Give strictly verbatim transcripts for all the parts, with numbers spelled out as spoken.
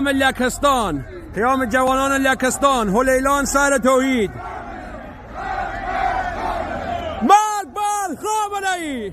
Lêkestan, Qiyam Cewanan Lêkestan, Huleylan Sare Tewhîd. Bal, bal, Xameneî!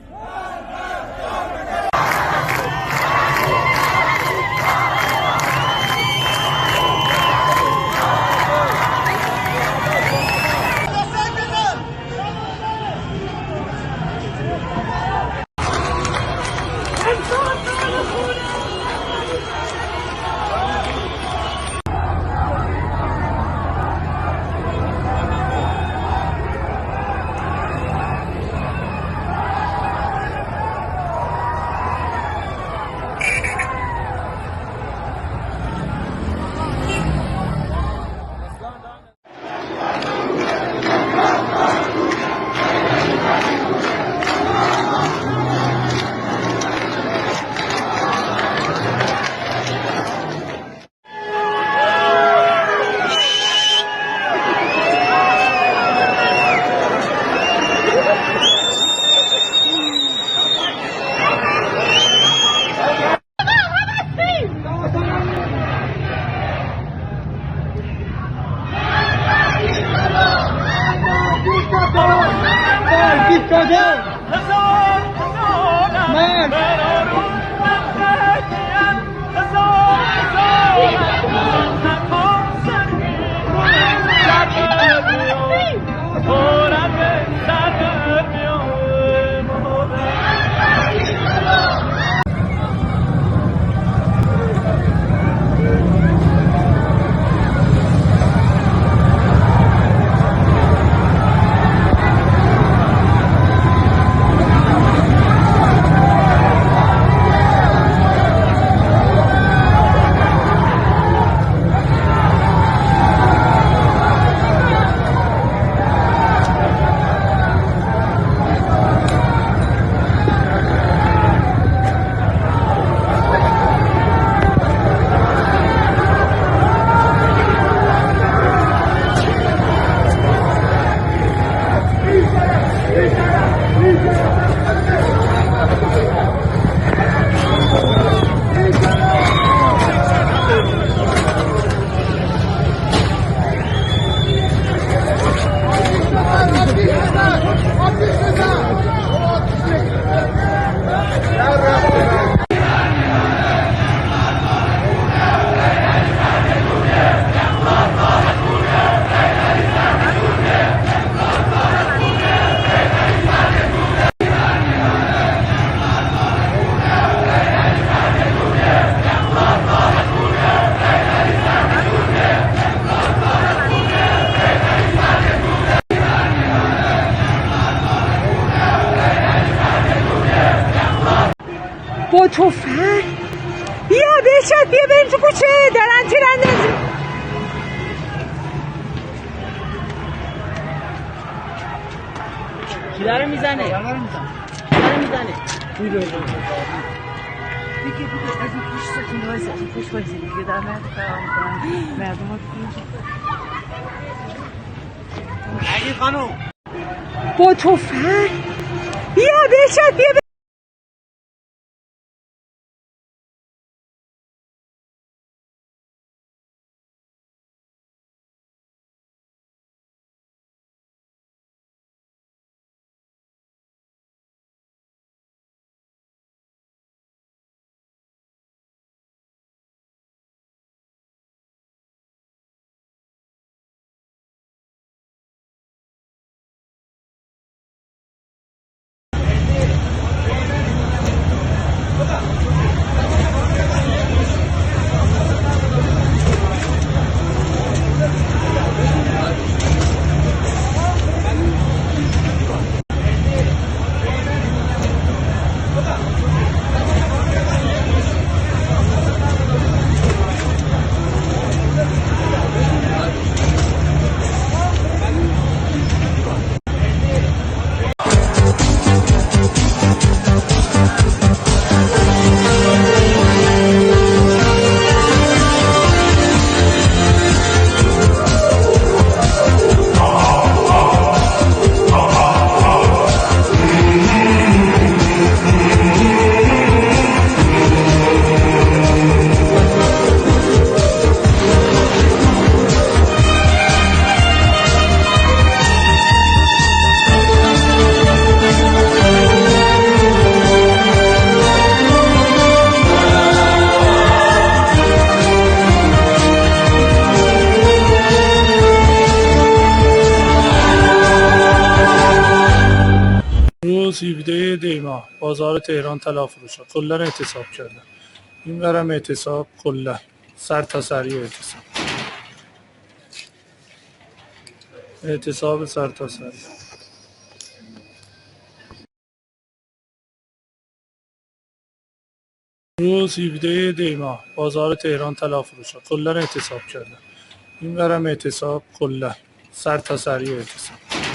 بۆ تۆ فە-، بیا بێشە، بیا بێن تو کوچێ، دەرانچی ڕەندێز. Kilara mizane. Kilara mizane. Peki, peki, ez bir kuş satın varsa, bir kuş var, bir kuş var, tamam, tamam. Merdim olsun. Haydi, Fano. بۆ تۆ فە-، بیا بێشە، بیا بێ- Dêma, bazarê Tehran tela firoşa. Kullen etisab kerde. Înverem etisab, kullen. Serta serî etisab. Etisab serta serî. Rûz hîvdeyê Dêma, bazarê Tehran tela firoşa. Kullen etisab kerde. Înverem etisab, kullen. Serta serî etisab.